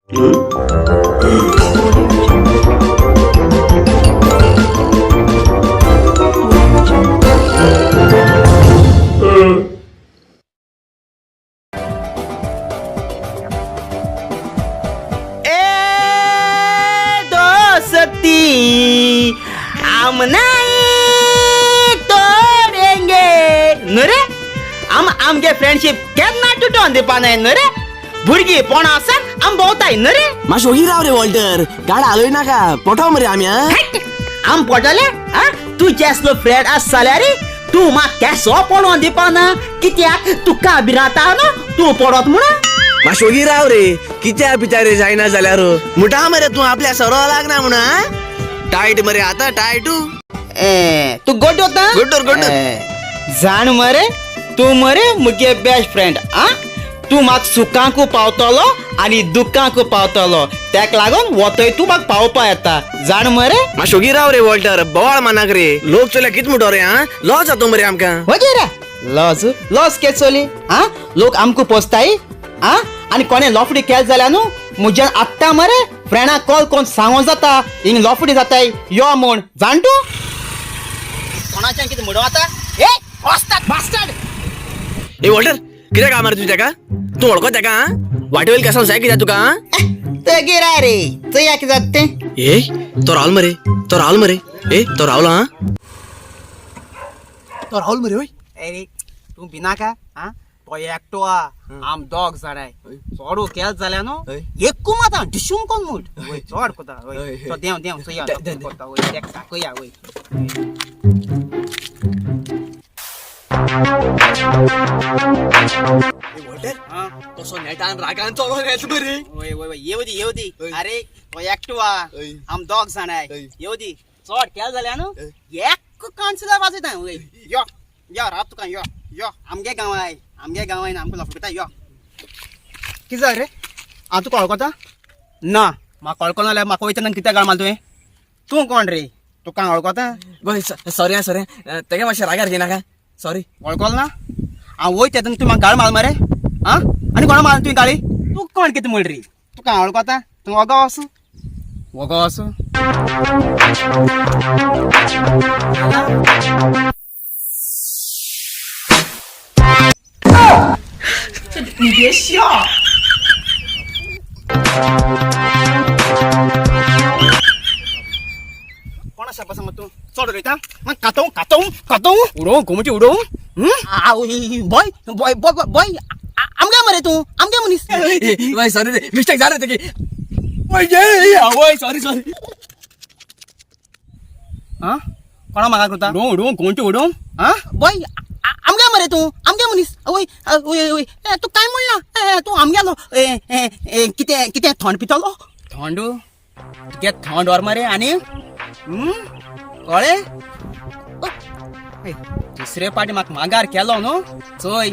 ए दोस्ती हम नहीं तोड़ेंगे न्हू रे. आम आमगे फ्रेंडशीप केन्ना तुटोन दिवपा नाय न्हू रे. भुरगीं पोणा आसान आम भोंवताय न्हू रे. मातशें ओगी राव रे वॉल्टर, गाड हालय नाका, पोटो मरे आमी. हट, आम पोटले. आ तूं जेसलो फ्रेंड आस जाल्यार तूं म्हाका केसो पडोन दिवपा ना. कित्याक तुका भिरांत न्हू तूं पडत म्हणून. मातशें ओगी राव रे, कित्या पित्या रे जायना जाल्यार मुटा मरे तूं आपल्या सरो लागना म्हणून. टायट मरे आतां टायट. ए तूं गोड वता. गोड्डोर, गोड्डोर. जाण मरे तूं मरे मुगे बेस्ट फ्रेंड. आ तूं म्हाका सुखांकू पावतलो आनी दुख्खांकू पावतलो, तेका लागून वतय तूं म्हाका पावपा येता. जाण मरे. मातशें ओगी राव रे वॉल्टर, बोवाळ मानाक रे, लोक चोयल्यार कित म्हणटो रे. हा लॉज जातो मरे आमकां. वगैरे लॉज लॉज के चोली. आ लोक आमकां पोसताय. आ आनी कोणे लॉफडी केल जाल्यार न्हू मुज्यान आत्तां मरे फ्रेंडाक कॉल कोण सांगो जाता हिंग लॉफडी जाताय यो म्हूण. जाण तूं कोणाच्यान कितें म्हणू आतां. ए बास्टर्ड. ए वॉल्टर, कित्याक कामार तूं तेका? तूं वळखो तेका? हा वाटेवयल केसां जाय कित्याक तुका? तगेरा रे चया कितें जाता तें. ए तो रावल मरे, तो रावल मरे, ए तो रावलो. हा तो रावल मरे. वय अरे तूं भिनाका. आ तो एकटो आ, आम दोग जाणाय. चोडू केल जाल्यार न्हू एकू मात डिशूम कोण म्हूण वय चोड कोता. वय तो देंव देंव चोया कोता. वय तेका दाखया. वय तसो नेटान रागान चलो येत मरे. वय वय वय येव दी येव दी. अरे तो एकटो आ, आम दोग जाणाय. येव दी चोड केल जाल्यार न्हू एक कानसुला वाजयता. वय यो यो राव तुका यो यो आमगे गांवाय आमगे गांवाय आमकां लफडता यो. कितें जालें रे? हांव तुका वळखता ना. म्हाका वळखना जाल्यार म्हाका वयतना कित्याक गाळ मारता तुवें? तूं कोण रे? तुका हांव वळखता? बय सॉरी हा सॉरी, तेका मातशें रागार घेनाका, सॉरी. वळखल ना हांव वयता तेन्ना तूं म्हाका गाळ मार मरे. आं आनी कोणा मार तुवें गाळी? तूं कोण कितें म्हण रे? तुका हांव वळखता? तूं वगो वस वगो वस. 你别笑。 कोणा शाबा सांग तूं चड उलयता? मागीर कातों कातों कातों उडोवं गोमटी उडोवं. बॉय बॉय बॉय बॉय आमगे मरे तूं आमगे मनीस. वय सॉरी रे, मिस्टेक जालें तेगे. वय सॉरी सॉरी. आं कोणा मागा करता? उडोवं उडोवं गोमटी उडोवं. आं बॉय आमगे मरे तूं आमगे मनीस. वय वय वय तूं काय म्हणला? तूं आमगेलो कितें कितें थंड पितलो? थंड तुगे थंड व्हर मरे आनी कळ्ळें? दुसरे पाटी म्हाका मागार केलो न्हू चोय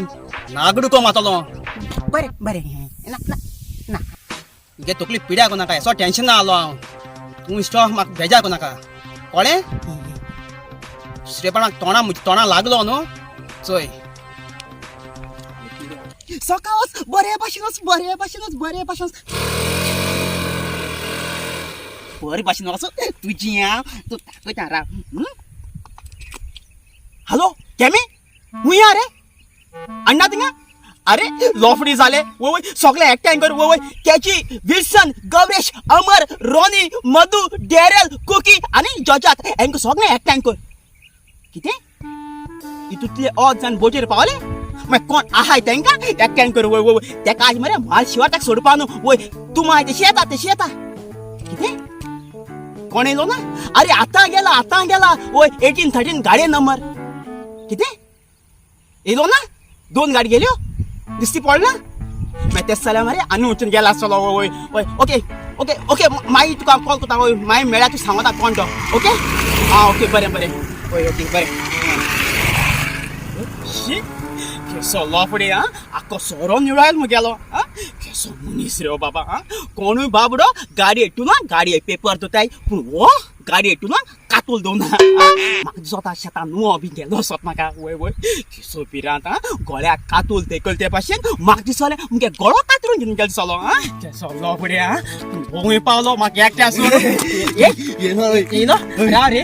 नागडुको मातलो. बरें बरें ना ना ना तुगे तकली पिड्या करूं नाका. येसो टेंशन आलो हांव. तूं इश्टो म्हाका बेजार करूं नाका. कळ्ळें? दुसरे पाटी म्हाका तोंडा म्हज्या तोंडा लागलो न्हू चोय. सकाळ बरे भाशेन वच बरे भाशेन वच बरे भाशेन वच बरे भाशेन वच तुजी हांव तूं दाखयता राव. हॅलो कॅमी खूंय या रे? अण्णा थिंगा? अरे लोफडी जाले. वय वय सगळे एकठांय कर. वय वय कॅची विल्सन गौरेश अमर रॉनी मधू डॅरल कुकी आनी जॉर्जात हेंकां सगळें एकठांय कर. कितें हितूंतले ओग जाण बोटीर पावले? मागीर कोण आहाय तेंकां एकठांय कर. वय वय वय तेका आज मरे म्हाल शिवार ताका सोडपा न्हू. वय तूं मागीर तेशी येता तेशी येता. कितें कोण येयलो ना? अरे आतां गेला आतां गेला. वय 1813 गाडये नंबर. कितें येयलो ना? दोन गाडी गेल्यो दिसती पडला. मागीर तेच जाल्यार मरे आनी वचून गेला आसतलो. वय वय ओके ओके ओके मागीर तुका कॉल करता. वय मागीर मेळ्ळ्यार तूं सांगता कोण तो. ओके आं ओके बरें बरें वय ओके बरें. शी केसो लोफडे. आं आख्खो सोरो निवळायल मुगेलो. आं केसो मनीस रे हो बाबा. आं कोणूय बाबडो गाडये टुना गाडये पेपर दोताय, पूण हो गाडये टुना कात कातूल दवरना. म्हाका दिसता शेतान नुवो बी गेलो सोत म्हाका. वय वय, केसो भिरांत. आं, गळ्याक कातूल तेकल ते भाशेन म्हाका दिसलें मुगे गळो कातरून घेवन गेलो दिसलो. आं, केसो लोबडे. आं, भोंवूय पावलो म्हाका एकट्या सोडून. येयलो राव रे,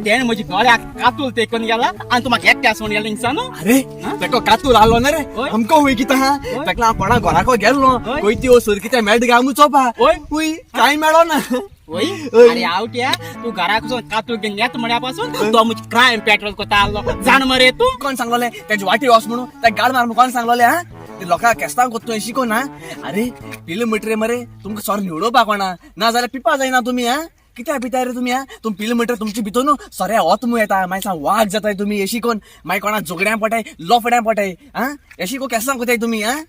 तेणें म्हजी गळ्याक कातूल तेकून गेला आनी तूं म्हाका एकट्या सोडून गेलो हिंगसान. अरे, तेको कातूल आलो ना रे. ओय. आमको हुंय कितें हा? ओय. तेका हांव कोणा घराको गेल्लो. ओय. कोय त्यो सोर कितें मेळटा काय म्हूण चोवपा. ओय. हुंय कांय मेळो ना. वय. ओय. अरे आवट्या, तूं घराक वचून कातूल घेवन येता म्हळ्या पासून तो म्हजी क्रायम पेट्रोल कोता आसलो जाण मरे तूं. कोण सांगलोले तेजी वाटी वच म्हणून? त्या गाड मार कोण सांगलोले? हा, ते लोकांक केस्तांव कोत्तो तूं शिकोन. हा, अरे पिले म्हणटरे मरे तुमकां सोरो निवडोवपा कोणा ना जाल्यार पिपा जायना तुमी. हा, कित्याक पिताय रे तुमी? हा, तुमी पिले म्हणटरे तुमचे भितर न्हू सोऱ्या वत मू येता, मागीर सांग वाग जाताय तुमी. येशी कोण मागीर कोणा झगड्यां पडटाय, लोफड्यां पडटाय. हा, येशी को केस्तांव कोताय तुमी? हा.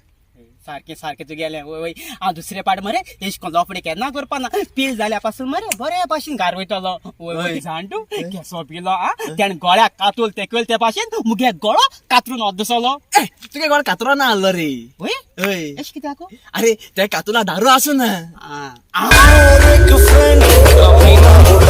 सारकें सारकें तुगेलें. वय वय, हांव दुसरे पाट मरे एश कोन लोफडे केन्ना करपा ना. पील जाल्या पासून मरे बरे भाशेन घार वयतलो. वय वय, जाण तूं केसो पिलो. आ, तेणें गळ्याक कातूल तेकयल ते भाशेन मुगे गळो कातरून वत दिसलो. ए, तुगे कोण कातरो ना आहलो रे. वय. हय. एश कित्याक? अरे, त्या कातुला दारू आसूं ना. आं. एक friend.